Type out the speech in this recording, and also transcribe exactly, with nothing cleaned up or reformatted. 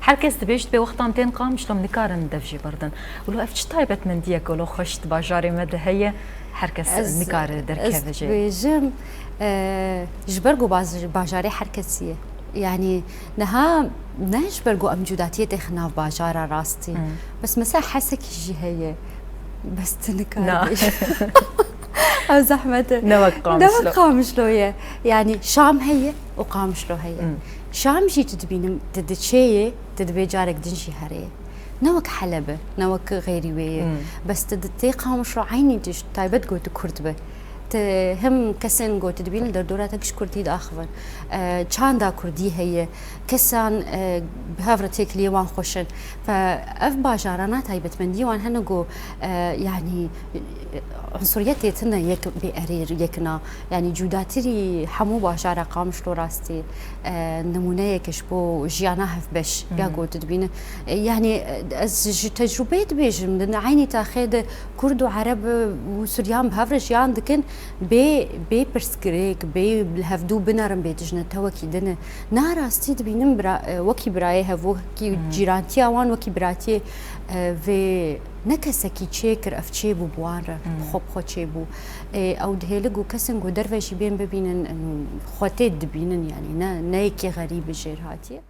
Her kes dibêjt, bê wextan tên Qamişlo em nikarin dev jî berdin. Wilo ev çi taybetmendiyek wilo xweş di bajarê me de heye, her kes nikare derkeve jê? Bêjim, e, ji ber ku baz- bajarê her kesî ye. Yanî niha ne ji ber ku em cudatiyê têxin nav bajara rastî. Bes mesela hesekî jî heye. Bes tu nikare bêjî. Ev zehmet e. Ne wek Qamişlo. Ne wek Qamişlo ye. Yanî Şam heye û Qamişlo heye. Şam jî tu dibînim, tu diçê yê, tu dibê carek din jî here ye. Ne wek Heleb e, ne wek xeyrî wê ye. Bes tu di- tê Qamişlo eynî tişt, taybet got tu Kurd be. Tu hem kesên got tu dibîn li derdora te giş Kurdî diaxivin. E, çanda Kurdî heye. Kesan, e, bi hev re têkiliyê wan xweş in. Fe ev bajarana taybetmendiyê wan hene ku, e, yanî, e, unsuriyetê tune yek bê erêr yekina. Yanî cudatirî hemû bajara Qamişlo rastî, e, nimûneyek ji bo jiyana hevbeş ya ku tu dibîne. E, yanî, e, ez ji tecrûbeyê dibêjim, di eynî taxê de Kurd û Ereb û Suryan bi hev re jiyan dikin, bê, bê pirsgirêk, bê li hevdû binerin bê dijne te wekî din e. Na rastî dibînim bira, e, wekî birayê hev, wekî cîrantiya wan, wekî biratiyê, e, vê ne kesekî çêkir, ev çêbû bi wan re, bi xwe bi xwe çêbû. E, ew dihêli ku kesên ku derve jî bên bibînin, em, xwe tê dibînin, yanî ne, ne yekê xerîb jêr hatiye.